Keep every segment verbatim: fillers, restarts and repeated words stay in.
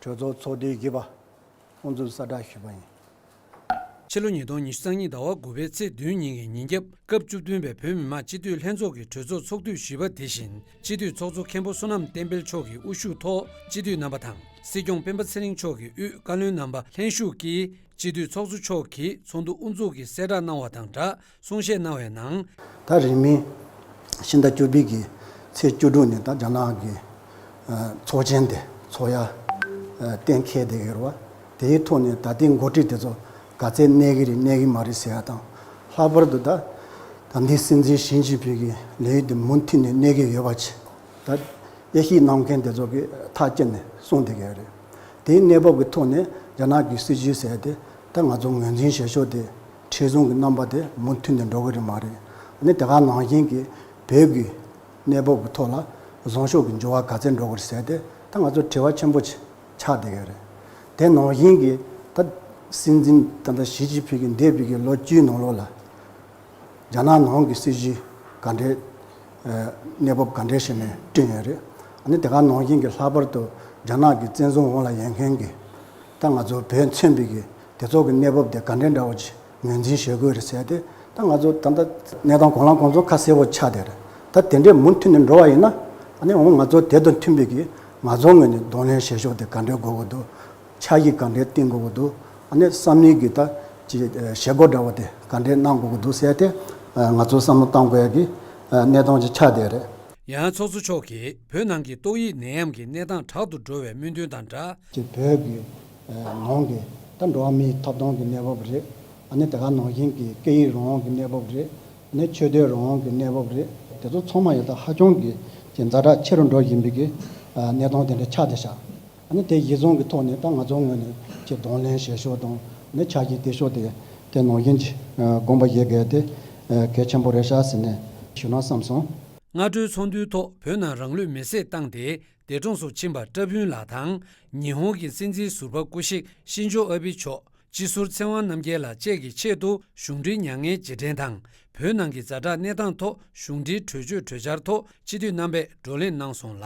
གྲོས་ཚོགས་ཚོགས་དུས་བཞི་པ་དབུ་འཛུགས་གསལ་བསྒྲགས་ཞུས་པ་ཡིན། ཕྱི་ལོ་ཉིས་སྟོང་ཉི་ཤུ་རྩ་གཉིས་ཟླ་བ་དགུ་པའི་ཚེས་བདུན་ཉིན་གྱི་ཉིན་རྒྱབ་སྐབས་བཅུ་བདུན་པའི་བོད་མི་མང་སྤྱི་འཐུས་ལྷན་ཚོགས་ཀྱི་གྲོས་ཚོགས་ཚོགས་དུས་བཞི་པ་དེ་བཞིན་སྤྱི་འཐུས་ཚོགས་གཙོ་མཁན་པོ་བསོད་ནམས་བསྟན་འཕེལ་མཆོག་གི་དབུ་བཞུགས་ཐོག་སྤྱི་འཐུས་རྣམ་པ་དང་སྲིད་སྐྱོང་སྤེན་པ་ཚེ་རིང་མཆོག་གི་དབུས་བཀའ་བློན་རྣམ་པ་ལྷན་ཞུགས་ཀྱིས་སྤྱི་འཐུས་ཚོགས་གཙོ་མཆོག་གིས་ཚོགས་འདུ་དབུ་འཛུགས་ཀྱི་གསལ་བསྒྲགས་གནང་བ་དང་སྦྲགས། གསུང་བཤད་གནང་བའི་ནང་། ད་རིང་མིན་ཕྱི་ཟླ་བཅུ་པའི་གི་ཚེས་བཅུ་དྲུག་ནས་ད་རྒྱ་ནག་གི་ཚོགས་ཆེན་དེ་ཚོགས་ཡ་གཏན་འཁེལ་བསྡད་ཡོད་རེད་བ། དེའི་ཐོག་ནས་ད་ལྟའི་འགོ་ཁྲིད་དེ་ཚོ་ག་ཚད་གནས་ཀྱི་རེད་གནས་ཀྱི་མ་རེད་ཟེར་ཡ་དང་། ལྷག་པར་དུ་ད་ད་ལྟའི་སྲིད་འཛིན་ཞི་ཅིན་ཕིང་གི་ལས་ཡུན་དེ་མུ་མཐུད་ནས་གནས་ཀྱི་ཡོད་པ་ཆེ། ད་དབྱེ་ཞིབ་གནང་མཁན་དེ་ཚོ་གིས་ཐག་བཅད་ནས་གསུངས་བསྡད་ཀྱི་ཡོད་རེད། དེའི་གནས་བབ་ཀྱི་ཐོག་ནས་རྒྱ་ནག་གི་སྲིད་བྱུས་ཟེར་དེ་ད་ང་ཚོ་ངོས་འཛིན་བྱེད་ཕྱོགས་དེ་མཁྲེགས་བཟུང་གི་རྣམ་པ་དེ་མུ་མཐུད་ནས་འགྲོ་གི་རེད་མ་རེད། ཨ་ནི་དེ་ག་ནང་བཞིན་གྱི་བོད་ཀྱི་གནས་བབ་ཀྱི་ཐོག་ལ་བཟང་ཕྱོགས་ཀྱི་འགྱུར་བ་ག་ཚད་འགྲོ་གི་རེད་ཟེར་དེ་ད་ང་ཚོ་དྲི་བ་ཆེན་པོ་ཆེ་ཆགས་བསྡད་ཀྱི་ཡོད་རེད། དེ་ནང་བཞིན་གྱི་ད་སྲིད་འཛིན་ད་ལྟ་ཞི་ཅིན་ཕིང་གི་འདས་པའི་གི་ལོ་བཅུའི་ནང་ལོགས་ལ། རྒྱ་ནག་ནང་གི་སྲིད་བྱུས་ག་འདྲའི་གནས་བབ་ག་འདྲའི་ཞིག་ནས་བསྐྲུན་ཡོད་རེད། ཨ་ནི་དེ་ག་ནང་བཞིན་གྱི་ལྷག་པར་དུ་རྒྱ་ནག་གི་བཙན་བཟུང་འོག་ལ་ཡོད་མཁན་གྱི་ད་ང་ཚོ་བོད་མཚོན་པའི་གི་དེ་ཚོ་གི་གནས་བབ་དེ་ག་འདྲའི་འདྲ་བོ་ཅིག་ངོས་འཛིན་བྱེད་དགོས་རེད་ཟེར་ཏེ་ད་ང་ཚོ་ད་ལྟ་གནས་སྟངས་གང་ལ་གང་འཚམ་ཁ་གསལ་པོ་ཆགས་བསྡད་རེད། ད་དེ་འདྲའི་མུ་མཐུད་ནས་འགྲོ་བ་ཡིན་ན་ཨ་ནི་འོ་ང་ཚོ་དེ་དང་མཐུན་པའི་གི་ང་ཚོ་ངོས་ནས་གདོང་ལེན་བྱེད་ཕྱོགས་དེ་ག་འདྲའི་དགོས་ཀྱི་འདུག་ཆ་ཡིག་ག་འདྲའི་བཏིང་དགོས་ཀྱི་འདུག་ཨ་ནི་བསམ་བློའི་གི་ད་ཅི་བྱེད་སྒོ་འདྲ་བོ་དེ་ག་འདྲའི་གནང་དགོས་ཀྱི་འདུག་ཟེར་ཏེ་ང་ཚོ་བསམ་བློ་གཏང་དགོས་ཡ་གི་གནས་སྟངས་ཅིག་ཆགས་བསྡད་རེད། ཡང་ཚོགས་གཙོ་མཆོག་གིས་བོད་ནང་གི་ཏོག་དབྱིབས་ནད་ཡམས་ཀྱི་གནས་སྟངས་དྲག་ཏུ་འགྲོ་བའི་སྨོན་འདུན་དང་སྦྲགས། ཅིག་བོད་ཀྱི་ནང་གི་ད་འགྲོ་བ་མིའི་ཐོབ་ཐང་གི་གནས་བབ་རེད། ཨ་ནི་དེ་ག་ནང་བཞིན་གྱི་སྐད་ཡིག་རང་དབང་གི་གནས་བབ་རེད། ཨ་ནི་ཆོས་དད་རང་དབང་གི་གནས་བབ་རེད། དེ་ཚོ་ཚང་མ་ཡོད་ད་ཧ་ཅང་གི་ཅིག་ཛ་དྲག་ཆེ་རུ་འགྲོ་བཞིན་པའི་གི་གནས་སྟངས་དེ་འདྲ་ཆགས་བསྡད་ཤག་ཨ་ནི་དེ་གཞི་བཟུང་གི་ཐོག་ནས་ད་ང་ཚོ་ངོས་ནས་ཀྱི་གདོང་ལེན་བྱེད་ཕྱོགས་དང་ནི་ཆ་རྐྱེན་དེ་ཕྱོགས་དེ་དེ་ནང་བཞིན་གྱི་དགོངས་པ་བཞེས་དགོས་དེ་གལ་ཆེན་པོ་རེད་ཤག་ཟེར་ནས་ཞུ་ན་བསམ་སོང་། སྔ་དྲོའི་ཚོགས་འདུའི་ཐོག་བོད་ནང་རང་ལུས་མེར་སྲེག་བཏང་སྟེ་འདས་གྲོངས་སུ་ཕྱིན་པ་བཀྲ་ཕུན་ལགས་དང་ཉི་ཧོང་གི་སྲིད་འཛིན་ཟུར་པ་སྐུ་གཤེགས་ཤིན་ཇོ་ཨ་བྷི་མཆོག་སྤྱི་ཟུར་ཚེ་དབང་རྣམ་རྒྱལ་ལགས་བཅས་ཀྱི་ཆེད་དུ་གཞུང་འབྲེལ་མྱ་ངན་རྗེས་དྲན་དང་བོད་ནང་གི་ཛ་དྲག་གནས་སྟངས་ཐོག་གཞུང་འབྲེལ་གྲོས་ཆོད་གྲོས་འཆར་ཐོག་སྤྱི་འཐུས་རྣམ་པས་བགྲོ་གླེང་གནང་སོང་ལ།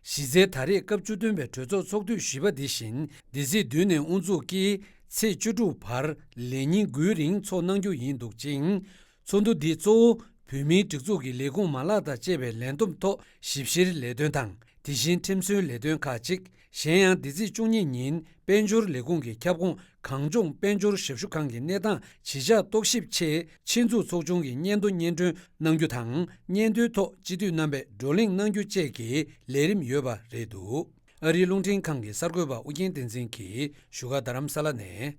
གཞི་རྩའི་ད་རེས་སྐབས་བཅུ་བདུན་པའི་གྲོས་ཚོགས་ཚོགས་དུས་བཞི་པ་འདི་བཞིན་འདི་ཚེས་བདུན་ནས་དབུ་འཛུགས་ཀྱིས་ཚེས་བཅུ་དྲུག་བར་ལས་ཉིན་དགུའི་རིང་ཚོགས་གནང་རྒྱུ་ཡིན་འདུག་ཅིང་། ཚོགས་འདུ་འདི་གཙོ་བོ་བོད་མིའི་སྒྲིག་འཛུགས་ཀྱི་ལས་ཁུངས་མ་ལག་དང་བཅས་པའི་ལས་བསྡོམས་ཐོག་ཞིབ་བཤེར་ལས་དོན་དང་དེ་བཞིན་ཁྲིམས་སྲོལ་ལས་དོན་ཁག་ཅིག་གཞན་ཡང་འདི་ཚེས་བཅུ་གཉིས་ཉིན་དཔལ་འབྱོར་ལས་ཁུངས་ཀྱི་ཁྱབ་ཁོངས་གངས་ལྗོངས་དཔལ་འབྱོར་ཞབས་ཞུ་ཁང་གི་གནས་སྟངས་ཇི་ཆགས་རྟོག་ཞིབ་ཆེད་ཆེད་འཛུགས་ཚོགས་ཆུང་གི་སྙན་ཐོ་སྙན་སྒྲོན་གནང་རྒྱུ་དང་སྙན་ཐོའི་ཐོག་སྤྱི་འཐུས་རྣམ་པས་བགྲོ་གླེང་གནང་རྒྱུ་བཅས་ཀྱི་ལས་རིམ་ཡོད་པ་རེད་འདུག་ཨ་རིའི་རླུང་འཕྲིན་ཁང་གི་གསར་འགོད་པ་ཨུ་རྒྱན་བསྟན་འཛིན་གྱིས་བཞུགས་སྒར་རྡ་རམ་ས་ལ་ནས།